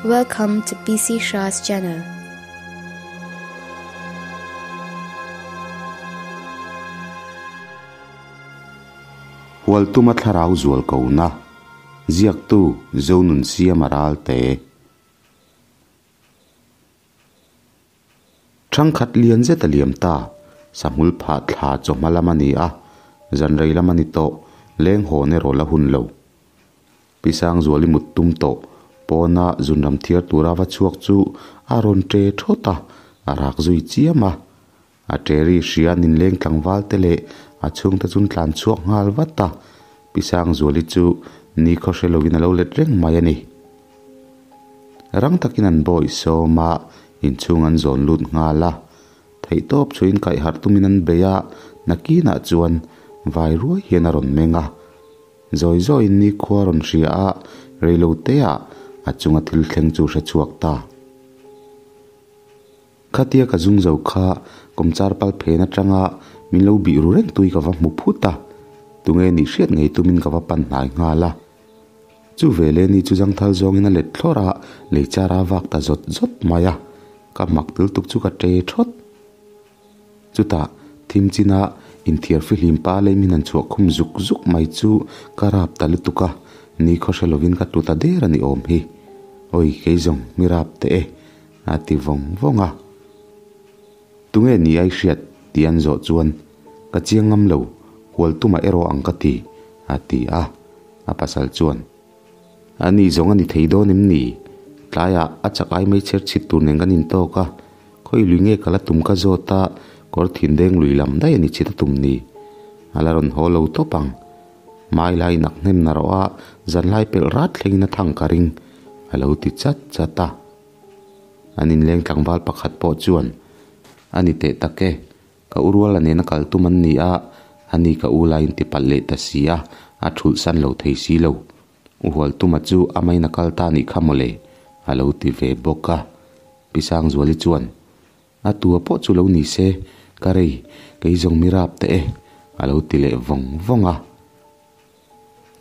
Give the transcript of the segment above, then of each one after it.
Welcome to PC Shah's channel. Hualtuma thlarau zual kona ziaktu Zonun Siama Ralte. Thangkhat lian zet a liam ta sahmul pha thla chawhma lam a ni a zan rei lam a ni tawh leng haw na erawh la hun lo pisang zuali mut tum tawh pawna zunram thiar tura va chhuak chu a rawn ṭe thawt a a rak zui chiam a a ṭe ri hria an inleng tlangval te leh a chhungte chu an tlan chhuak nghal vat a pisang zuali chu ni khaw hre lovin a lo let reng mai a ni. Rang takin an bawih sawm a, inchhung an zawn lut nghal a. Theihtawp chhuiin kaih harh tumin an bei a, nakinah chuan vai ruai hian a rawn meng a. Zawi zawiin nikhua a rawn hria a, reilo teah a chunga thil thleng chu hre chhuak ta. Khatia ka zung zo kha kawmchar pal phen atanga min lo bih ru reng tui ka va hmu phut a, tunge nih hriat ngei tumin ka va pan hnai nghal a. Chu veleh ni chu zangthal zawngin a let thlawr a, lei char a vak ta zawt zawt mai a, ka mak tel tuk chu ka ṭe ṭhawt. Chutah thim china inthiar fihlim pa lei min han chhuah khum zuk zuk mai chu ka rap ta lutuk a, ni khaw hre lovin ka tlu ta der a ni awm hi. Awi kei zawng mi rap teh e, a ti vawng vawng a. Tunge ni ai hriat tih an zawh chuan ka chiang ngam lo, hual tumah erawh ang ka ti, a ti a. A pasal chuan, A ni zawng a ni thei dawn em ni? Tlaiah a chak ai mai chher chhit tur nen kan intawk a, khawi lui nge ka la tum ka zawt a, kawr thin deng lui lam daih a ni chhit a tum ni. A la rawn haw lo tawp ang. Mai lai nak hnem na rawh a, zanlai pelh rat thlengin a thang ka ring, a lo ti chat chat a. An inleng tlangval pakhat pawh chuan, A ni teh tak e, ka u ruala nena kal tum an ni a, ani ka u laiin ti palh leh ta si a, a thulh san lo thei si lo. U Hualtuma chu a main a kal ta anih kha mawle, a lo ti ve bawk a. Pi Sangzuali chuan, A tua pawh chu lo ni se, ka rei, kei zawng mi rap teh e, a lo ti leh vawng vawng a.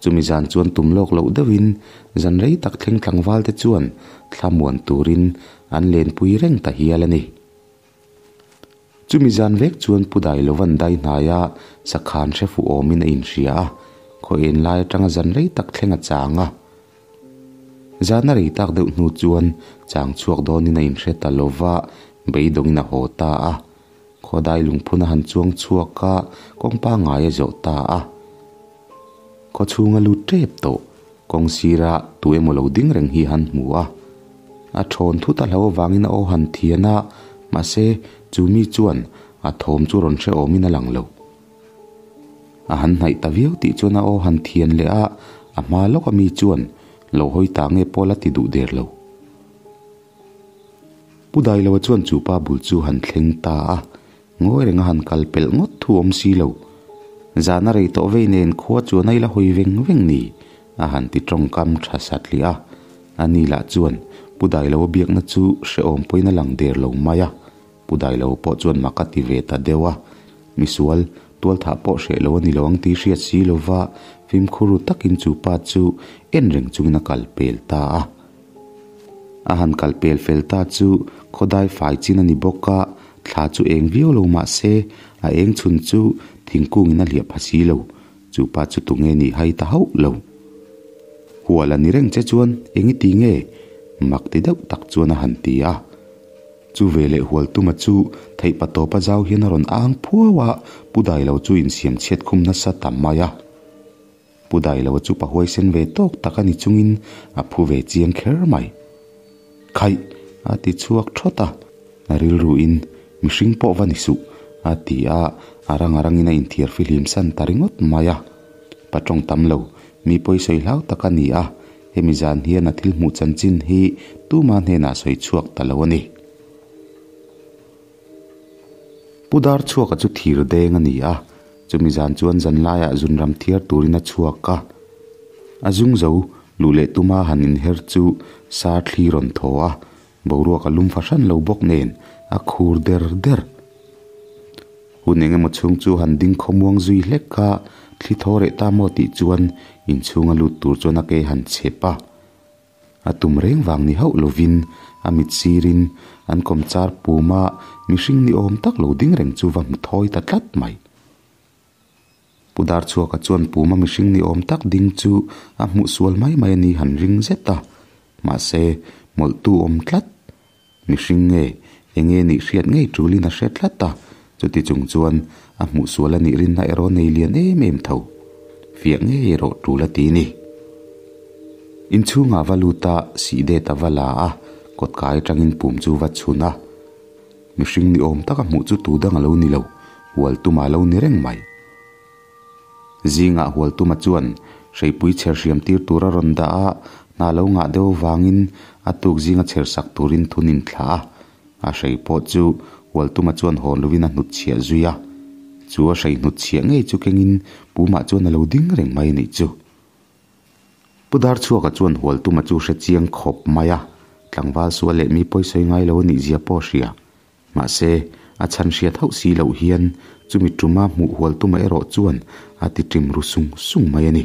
Chumi zan chuan tum lawk loh deuhin zan rei tak thleng tlangval te chuan thlamuan turin an lenpui reng ta hial a ni. Chumi zan vek chuan Pu Dailovan dai hnaia sakhan hre fuh awmin a inhria a, khaw en lai atanga zan rei tak thleng a chang a. Zan a rei tak deuh hnu chuan chang chhuak dawnin a inhre ta lova, beidawngin a haw ta a. Khawdai lungphun a han chuang chhuak a, kawng pangngai a zawh ta a. Khaw chhung a lut tep tawh, kawng sira tu emaw lo ding reng hi han hmu a. A thawn thut a hlo avangin a aw han thian a, mahse chu mi chuan a thawm chu rawn hrehawmin a lang lo. A han hnaih ta viau tih chuan a aw han thian leh a, a hma lawka mi chuan lo hawi ta nge pawh la ti duh der lo. Pu Dailoa chuan chu pa bul chu han thleng ta a, ngawi renga han kal pelh ngawt thu awm si lo. Zan a rei tawh vei nen khua chuan a ila hawi veng veng ni, a han ti tawngkam tha satli a. Ani lah chuan Pu Dailoa biakna chu hrehawm pawhin a lang der lo mai a. Pu Dailoa pawh chuan mak a ti ve ta deuh a, misual tualthah pawh hreh lo a ni lo ang tih hriat si lova fimkhur ru takin chu pa chu en reng chungin a kal pel ta a. A han kal pel fel ta chu khawdai fai chin a ni bawk a, thla chu eng viau lo mah se a eng chhun chu thingkungin a hliah pha si lo, chu pa chu tunge nih hai ta hauh lo. Hual a ni reng che chuan eng i ti nge? Mak ti deuh tak chuan a han ti a. Chu veleh Hualtuma chu theihpa tawpa zau hian a rawn ang phuau a, Pu Dailo chu insiam chhiat khum nasa ta mai a. Pu Dailoa chu pa huaisen ve tawk tak a ni chungin a phu ve chiang kher mai. Khaih! a ti chhuak thawt a, a rilruin mihring pawh va ni suh a ti a, a rang a rangin a inthiar fihlim san ta ringawt mai a. Pa tawng tam lo, mi pawi sawi hlau tak a ni a, hemi zan hian a thil hmuh chanchin hi tuma hnenah sawi chhuak ta lo a ni. Pu Darchhuaka chu thir deng a ni a, chumi zan chuan zanlaiah zunram thiar turin a chhuak a. A zung zo luh leh tuma han inher chu sar thli rawn thaw a, boruak a lum fahran lo bawk nen a khur der der. Hun eng emaw chhung chu han ding khawmuang zui hlek a, thli thaw reh ta maw tih chuan inchhunga lut tur chuan a ke han chep a. A tum reng vang ni hauh lovin a mit sirin an kawmchar puma mihring ni awm tak lo ding reng chu va hmu thawi ta tlat mai. Pu Darchhuaka chuan puma mihring ni awm tak ding chu a hmuh sual mai mai a ni han ring zet a, mahse mawlhtu awm tlat. Mihring nge eng nge nih hriat ngei tulin a hre tlat a, chuti chung chuan a hmuh sual a nih rinna erawh nei lian em em tho. Fiah ngei erawh tul a ti ni. Inchhungah va lut a, sih det a va la a, kawtkai atangin pum chu va chhun a. Mihring ni awm taka hmuh chu tu dang a lo ni lo, hual tuma a lo ni reng mai. Zingah Hualtuma chuan hreipui chher hriam tir tur a rawn dah a, hna lo ngah deuh avangin a tuk zinga chher sak turin thun in thlah a. A hrei pawh chu Hualtuma chuan hawn lovin a hnut chhiah zui a. Chu a hrei hnut chhiah ngei chu kengin Pumah chuan a lo ding reng mai a nih chu. Pu Darchhuaka chuan Hualtuma chu hre chiang khawp mai a, tlangval sual leh mi pawisawi ngai lo a nih zia pawh a hria. Mahse, a chhan hriat hauh si loh hian chumi tuma hmuh hual tuma erawh chuan a ti ṭim ru sung sung mai a ni.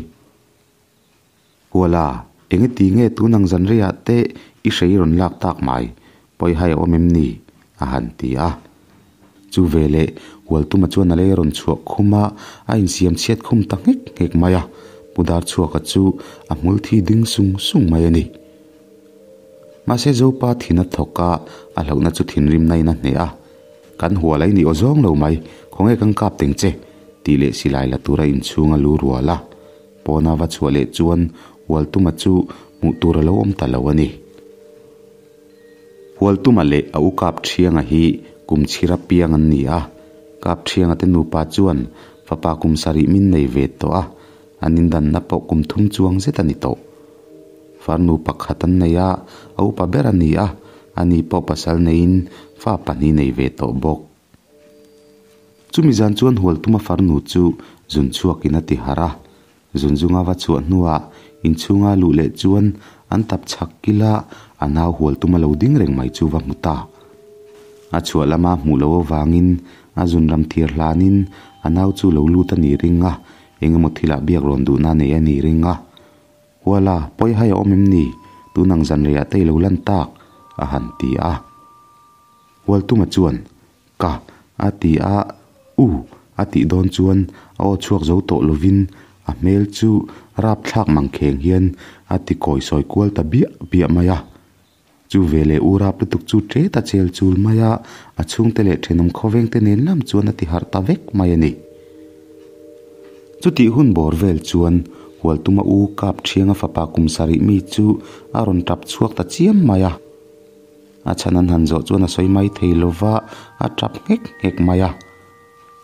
Huala, enge ti nge tun ang zan reiah te i hrei rawn lak tak mai, pawihai a awm em ni? a han ti a. Chu veleh Hualtuma chuan a lei a rawn chhuah khum a, a insiam chhiat khum ta nghek nghek mai a, Pu Darchhuaka chu a hmul thi ding sung sung mai a ni. Mahse Zopa thin a thawk a, a hlauhna chu thinrimna in a hneh a. Kan hual a i nih aw zawng lo mai, khawnge kan kap teng che? tih leh silai la tura inchhung a lu rual a. Pawna va chhuah leh chuan Hualtuma chu hmuh tur a lo awm ta lo a ni. Hualtuma leh a u Kapṭhianga hi kum chhira piang an ni a. Kapṭhianga te nupa chuan fapa kum sarih min nei ve tawh a, an indanna pawh kum thum chuang zet a ni tawh. Farnu pakhat an nei a, a upa ber a ni a, ani pawh pasal neiin fa pahnih nei ve tawh bawk. Chumi zan chuan Hualtuma farnu chu zun chhuakin a ti harh a, zun zunga va chhuah hnuah inchhunga luh leh chuan an tap chhak kil a, a nau Hualtuma lo ding reng mai chu va hmu ta. A chhuah lama hmuh loh avangin a zun ram thiar hlanin a nau chu lo lut a ni ring a, engemaw thilah biak rawn duhna nei a ni ring a. Huala, pawi hai a awm em ni? Tun ang zan reiah te i lo lan tak, a han ti a. Hualtuma chuan, Ka, a ti a, U, a tih dawn chuan a aw chhuak zo tawh lovin a hmel chu rapthlak mangkheng hian a ti kawi sawi kual ta biah biah mai a. Chu veleh u rap lutuk chu ṭet a chel chul mai a, a chhungte leh ṭhenawm khawveng te nen lam chuan a ti harh ta vek mai a ni. Chutih hun bawr vel chuan Hualtuma u Kap Ṭhianga fapa kum sarih mi chu a rawn ṭap chhuak ta chiam mai a. A chhan an han zawh chuan a sawi mai thei lo va, a ṭap nghek nghek mai a.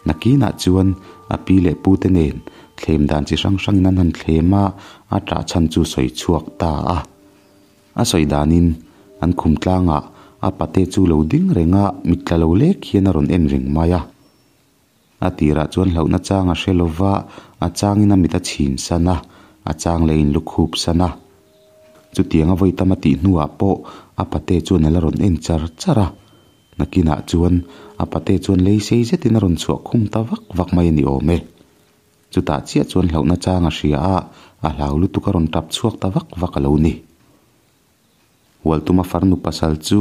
Nakinah chuan a pi leh pu te nen thlem dan chi hrang hrangin an han thlem a, a ṭah chhan chu sawi chhuak ta a. A sawi danin an khum tlangah a pate chu lo ding reng a, mit tla lo lek hian a rawn en reng mai a. A tirah chuan hlauhna chang a hre lo va, a changin a mit a chhin san a, a chang leh in lu khup san a. Chutiang a vawi tam a tih hnuah pawh a pate chuan a la rawn en char char a. Nakinah chuan a pate chuan lei sei zetin a rawn chhuah khum ta vak vak mai a ni awm e. Chutah chiah chuan hlauhna chang a hria a, a hlau lutuk a rawn tap chhuak ta vak vak a lo ni. Hualtuma farnu pasal chu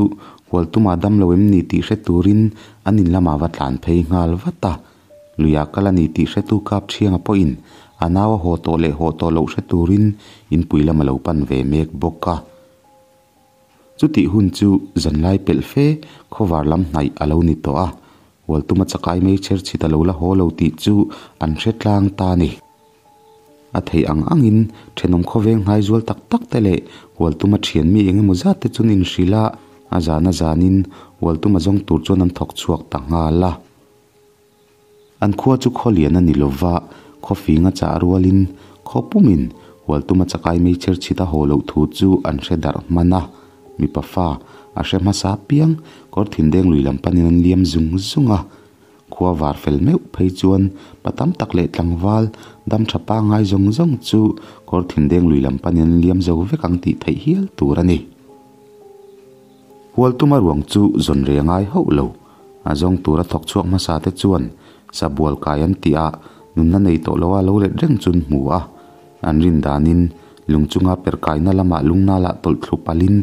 Hualtuma dam lo em ni tih hre turin an in lamah va tlan phei nghal vat a. Luiah kal a ni tih hretu kap thianga pawhin a nau a haw tawh leh haw tawh loh hre turin inpui lam a lo pan ve mek bawk a. Chutih hun chu zanlai pelh fe khawvar lam hnaih a lo ni tawh a, Hualtuma chakai mei chher chhit a lo la haw lo tih chu an hre tlang ta a ni. A theih ang angin thenawm khawveng hnai zual tak tak te leh Hualtuma thian mi eng emaw zat te chuan inhrilh a, a zan a zanin Hualtuma zawng tur chuan an thawk chhuak ta nghal a. An khua chu khaw lian a ni lo va, khaw fing a chah rualin khaw pumin Hualtuma chakai mei chher chhit a haw loh thu chu an hre darh hman a. Mipa fa a hre hmasa piang kawr thindeng lui lam panin an liam zung zung a. Khua var fel meuh phei chuan pa tam tak leh tlangval dam tha pangngai zawng zawng chu kawr thindeng lui lam panin an liam zo vek ang tih theih hial tur a ni. Hualtuma ruang chu zawn rei a ngai hauh lo. A zawng tura thawk chhuak hmasa te chuan sabual kai an tih a, nunna nei tawh loa lo let reng chun hmu a. An rin danin Lung chunga per kaina lamah lungnala tawlh thlu palhin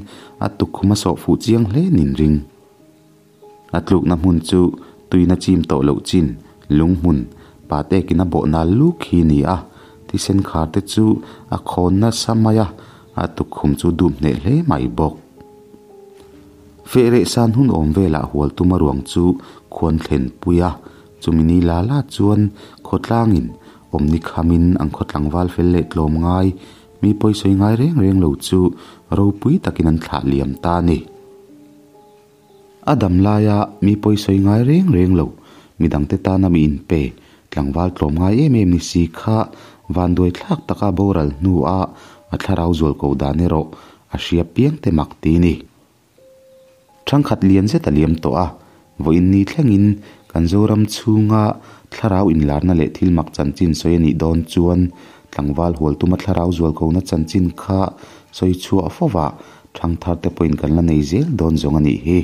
a tukkhum a sawh fuh chiang hle nin ring. A tlukna hmun chu tuina chim tawh loh chin lung hmun pa tekin a bawh nal luk hi a ni a, thisen khar te chu a khawn nasa mai a, a tukkhum chu dup hneh hle mai bawk. Feh reh san hun awm velah hual tuma ruang chu khuan thlen pui a, chumi ni la la chuan khawtlangin awmni khamin an khaw tlangval fel leh tlawm ngai mi pawisawi ngai reng reng lo chu ropui takin an thlah liam ta a ni. A dam laia mi pawisawi ngai reng reng lo, midangte tana mi inpe, tlangval tlawm ngai em em ni si kha vanduai thlak taka boral hnua a thlarau zual ko dan erawh a hria piang te mak ti ni. Thangkhat lian zet a liam tawh a, vawiin ni thlengin kan Zoram chhunga thlarau inlarna leh thil mak chanchin sawi a nih dawn chuan tlangval hual tuma thlarau zual kona chanchin kha sawi chhuah fo va, thangthar te pawhin kan la nei zel dawn zawng a nih hi.